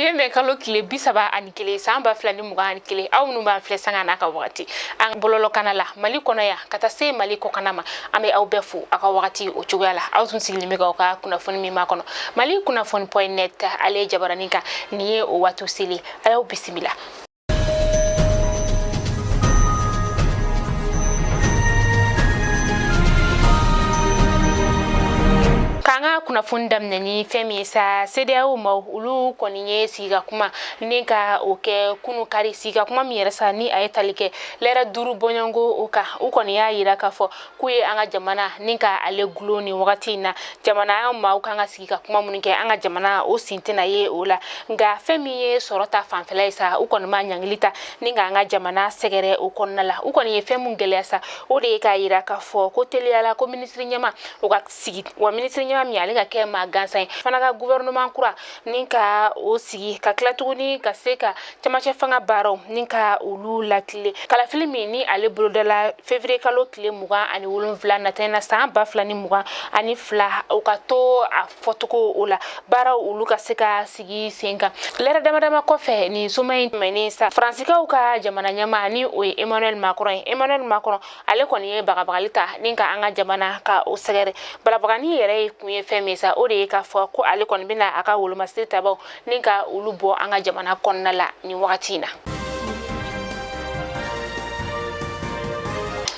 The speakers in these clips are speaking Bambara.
Bi ye mɛ kalo tile 31, san 2021. Aw minnu b'an filɛ sanga n'a ka wagati an bɔlɔlɔkana la Mali kɔnɔ yan ka taa se Mali kɔkana ma, an bɛ aw bɛɛ fo aw ka wagati o cogoya la. Aw tun sigilen bɛ k'aw ka kunnafoni min makɔnɔ, Mali kunnafoni point net, ale jabaranin kan, nin ye o waati seli. A y'aw bisimila. K'an ka kunnafoni daminɛ ni fɛn min ye sa, CEDEAO maaw olu kɔni ye sigi ka kuma ni ka o kɛ kunu kari. Sigi ka kuma min yɛrɛ sa, ni a ye tali kɛ lɛrɛ 5 bɔɲɔgɔnko o kan, u kɔni y'a yira k'a fɔ k'u ye an ka jamana ni ka ale gulon nin wagati in na. Jamana maaw kan ka sigi ka kuma minnu kɛ, an ka jamana o sen tɛna ye o la. Nka fɛn min ye sɔrɔ ta fanfɛla ye sa, u kɔni ma ɲangili ta ni ka an ka jamana sɛgɛrɛ o kɔnɔna la. U kɔni ye fɛn mun gɛlɛya sa, o de ye k'a yira k'a fɔ ko teliyala ko minisiri ɲɛma o ka sigi, wa minisiri ɲɛma min ale ka kɛ maa gansan ye fana, ka gouvernement kura ni ka o sigi, ka tila tuguni ka se ka camancɛ fanga baaraw ni ka olu lakile. Kalafili min ni ale bolodala février kalo tile 27 nata in na, san 2022, o ka to a fɔcogo o la, baaraw olu ka se ka sigi sen kan. Lɛrɛ dama dama kɔfɛ nin soma in tɛmɛnen sa, Faransikaw ka jamana ɲɛmaa ni o ye Emmanuel Macron ye, Emmanuel Macron ale kɔni ye bagabagali ta ni ka an ka jamana ka o sɛgɛrɛ. Balabagani yɛrɛ ye kun ye fɛn min sa, o de ye k'a fɔ ko ale kɔni bɛna a ka wolomasiri tabaw ni ka olu bɔ an ka jamana kɔnɔna la nin wagati in na.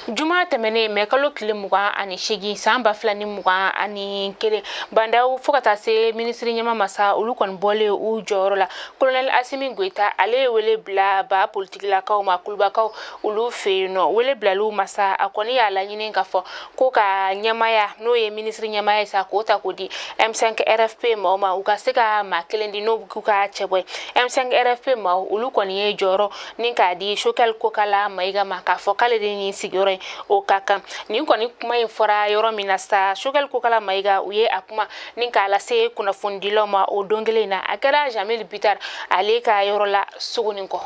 Juma tɛmɛnen, mɛ kalo tile 28, san 2021, Bah N'Daw fo ka taa se minisiri ɲɛma ma sa, olu kɔni bɔlen u jɔyɔrɔ la, kolonɛli Asimi Goyita ale ye wele bila ba politikilakaw ma Kulubakaw olu fɛ yen nɔ. Wele bilaliw ma sa, a kɔni y'a laɲini k'a fɔ ko ka ɲɛmaya, n'o ye minisiri ɲɛmaya ye sa, k'o ta k'o di M5 RFP maaw ma, u ka se ka maa kelen di n'o k'u ka cɛbɔ ye. M5 RFP maaw olu kɔni ye jɔyɔrɔ ni k'a di Choguel Kokala Mayiga ma, k'a fɔ k'ale de nin sigiyɔrɔ ye o ka kan. Nin kɔni kuma in fɔra yɔrɔ min na sa, Choguel Kokala Mayiga u ye a kuma ni k'a lase kunnafonidilaw ma o don kelen in na. A kɛra Jamil Bitar ale ka yɔrɔ la Sogonikɔ.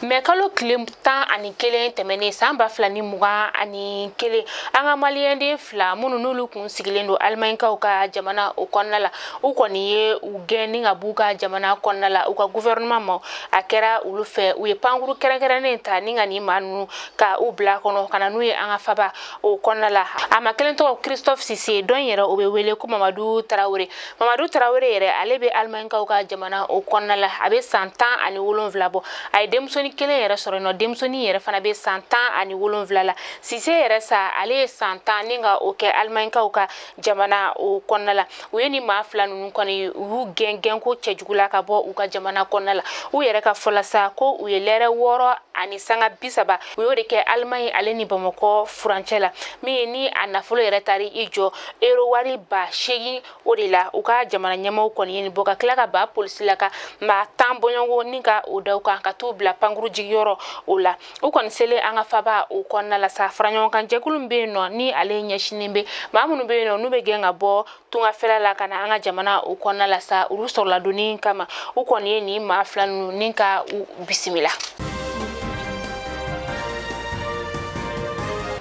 Mɛ kalo tile 11 tɛmɛnen, san 2021, an ka maliyɛnden fila minnu n'olu kun sigilen don Alimaɲikaw ka jamana o kɔnɔna la, u kɔni ye u gɛn ni ka b'u ka jamana kɔnɔna la. U ka gouvernement ma, a kɛra olu fɛ, u ye pankuru kɛrɛnkɛrɛnnen ta ni ka nin maa ninnu ka u bila kɔnɔ ka na n'u ye an ka faba o kɔnɔna la. A ma kelen tɔgɔ Christophe Cissé, dɔ in yɛrɛ o bɛ wele ko Mamadu Tarawele. Mamadu Tarawele yɛrɛ, ale bɛ Alimaɲikaw ka jamana o kɔnɔna la, a bɛ san 17 bɔ. A ye denmusonin kelen yɛrɛ sɔrɔ yen nɔ, denmusonin yɛrɛ fana bɛ san 17 la. Sise yɛrɛ sa, ale ye san 10 ni ka o kɛ Alimaɲikaw ka jamana o kɔnɔna la. U ye nin maa fila ninnu kɔni, u y'u gɛn gɛnko cɛjugu la ka bɔ u ka jamana kɔnɔna la. U yɛrɛ ka fɔ la sa, ko u ye lɛrɛ 6 ani sanga 30, u y'o de kɛ Alimaɲi ale ni Bamakɔ furancɛ la, min ni a nafolo yɛrɛ taara i jɔ euro wari 8000 o de la. U ka jamana ɲɛmaaw kɔni ye nin bɔ ka tila ka ba polisi la ka maa 10 bɔɲɔgɔn ni ka o da u kan ka t'u bila pankuru jigiyɔrɔ o la. U kɔni selen an ka faba o kɔnɔna la sa, faraɲɔgɔnkan jɛkulu min bɛ yen nɔ, ni ale ɲɛsinnen bɛ maa minnu bɛ yen nɔ n'u bɛ gɛn ka bɔ tungafɛla la ka na an ka jamana o kɔnɔna la sa, olu sɔrɔla donni kama, u kɔni ye nin maa fila ninnu ni ka u bisimila.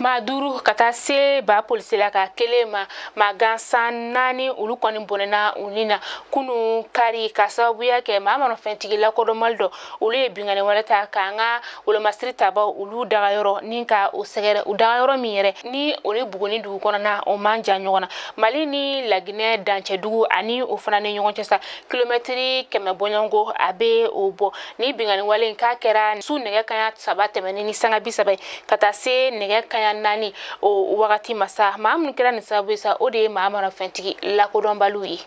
Maa 5 ka taa se ba polisila ka kelen ma, maa gansan 4, olu kɔni bɔnɛna u ni na kunu kari, ka sababuya kɛ maa manafɛntigi lakodɔnbali dɔ, olu ye binkanni wɛrɛ ta k'an ka wolomasiri tabaw olu dagayɔrɔ ni ka o sɛgɛrɛ. U dagayɔrɔ min yɛrɛ ni o ni Buguni dugu kɔnɔna o man jan ɲɔgɔn na, Mali ni Laginɛ dancɛ dugu ani o fana ni ɲɔgɔn cɛ sa, kilomɛtiri 100 bɔɲɔgɔnko a bɛ o bɔ. Ni binkanni wale in k'a kɛra su nɛgɛ kaɲa 3 tɛmɛnen ni sanga 30 ye ka taa se nɛgɛ kaɲa 4 o wagati ma sa. Maa minnu kɛra nin sababu ye sa, o de ye maa marafɛntigi lakodɔnbaliw ye.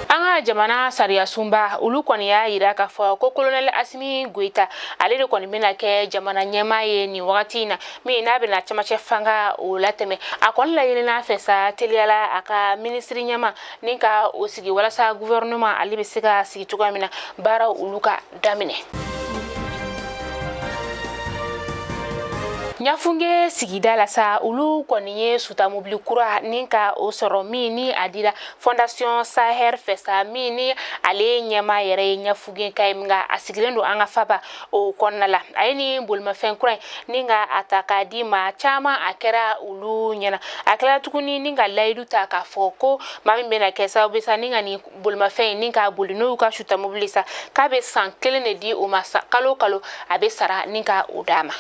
An ka jamana sariya sunba olu kɔni y'a yira k'a fɔ ko kolonɛli Asimi Goyita ale de kɔni bɛna kɛ jamana ɲɛmaa ye nin wagati in na, min n'a bɛna camancɛ fanga o latɛmɛ. A kɔni laɲinina fɛ sa, teliyala a ka minisiri ɲɛma ni ka o sigi walasa gouvernement ale bɛ se ka sigi cogoya min na, baaraw olu ka daminɛ. Ɲafunge sigida la sa, olu kɔni ye suta mobili kura ni ka o sɔrɔ min ni a dira Fondation Sahel fɛ sa, min ni ale ɲɛmaa yɛrɛ ye Ɲafunge ka ye, nka a sigilen don an ka faba o kɔnɔna la. A ye nin bolimafɛn kura in ni ka a ta k'a di maa caman, a kɛra olu ɲɛna. A tilala tuguni ni ka layidu ta k'a fɔ ko maa min bɛna kɛ sababu sa ni ka nin bolimafɛn in ni k'a boli, n'o y'u ka suta mobili sa, k'a bɛ san 1 de di o ma sa, kalo kalo a bɛ sara ni ka o d'a ma.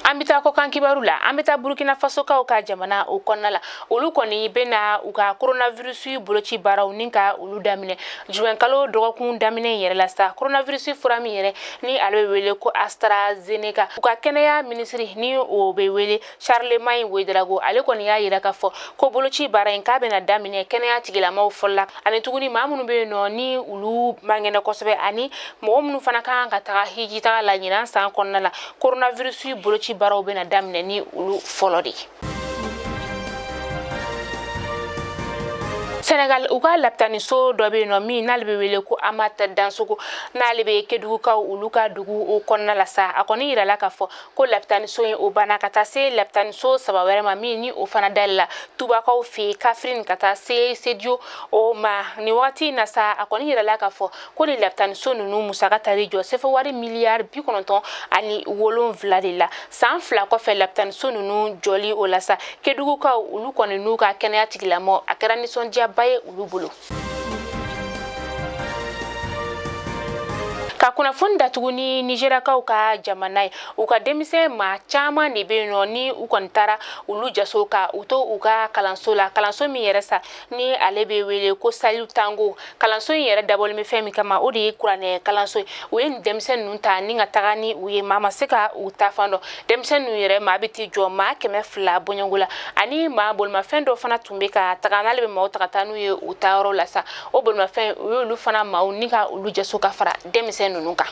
An bɛ taa kɔkan kibaru la. An bɛ taa Burukina Fasokaw ka jamana o kɔnɔna la. Olu kɔni bɛna u ka coronavirus boloci baaraw ni ka olu daminɛ juin kalo dɔgɔkun daminɛ yɛrɛ la sa. Coronavirus fura min yɛrɛ ni ale bɛ wele ko AstraZeneca, u ka kɛnɛya minisiri ni o bɛ wele Charlemagne Ouedraogo, ale kɔni y'a yira k'a fɔ ko boloci baara in k'a bɛna daminɛ kɛnɛya tigilamaw fɔlɔ la, ani tuguni maa minnu bɛ yen nɔ ni olu man kɛnɛ kosɛbɛ, ani mɔgɔ minnu fana ka kan ka taga hiji taga la ɲinan san kɔnɔna la. Coronavirus boloci baaraw bɛna daminɛ ni olu fɔlɔ de ye. Senegal, u ka lapitaniso dɔ bɛ yen nɔ min n'ale bɛ wele ko Amath Dansokho, n'ale bɛ Kedugukaw olu ka dugu o kɔnɔna la sa. A kɔni yirala k'a fɔ ko lapitaniso in o banna ka taa se lapitaniso 3 wɛrɛ ma, min ni o fana dayɛlɛla Tubakaw fɛ yen, Kaffrine ka taa se Sédhiou o ma. Nin wagati in na sa, a kɔni yirala k'a fɔ ko nin lapitaniso ninnu musaka taar'i jɔ sefa wari miliyari 97 de la. San 2 kɔfɛ lapitaniso ninnu jɔli o la sa, Kedugukaw olu kɔni n'u ka kɛnɛya tigilamɔgɔ, a kɛra nisɔndiyaba ye olu bolo. Ka kunnafoni datugu ni Nizeriyakaw ka jamana ye, u ka denmisɛn maa caman de bɛ yen nɔ ni u kɔni taara olu jaso ka u to u ka kalanso la, kalanso min yɛrɛ sa ni ale bɛ wele ko Saliu Tango. Kalanso in yɛrɛ dabɔlen bɛ fɛn min kama, o de ye kuranɛ kalanso ye. U ye nin denmisɛn ninnu ta ni ka taga ni u ye, maa ma se ka u ta fan dɔn. Denmisɛn ninnu yɛrɛ maa bɛ t'i jɔ maa 200 bɔɲɔgɔnko la, ani maa bolimafɛn dɔ fana tun bɛ ka taga n'ale bɛ maaw ta ka taa n'u ye u taayɔrɔ la sa. O bolimafɛn, u y'olu fana maaw ni ka olu jaso ka fara denmisɛn ninnu kan.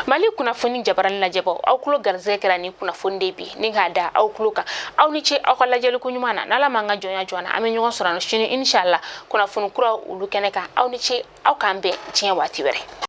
Mali kunnafoni jabarani lajɛbɔ, aw tulo garisɛgɛ kɛra ni kunnafoni de bi ni k'a da aw tulo kan. Aw ni ce aw ka lajɛli ko ɲuman na. N'Ala m'an ka jɔnya jɔ an na, an bɛ ɲɔgɔn sɔrɔ sini inshallah kunnafoni kuraw olu kɛnɛ kan. Aw ni ce, aw k'an bɛn diɲɛ waati wɛrɛ.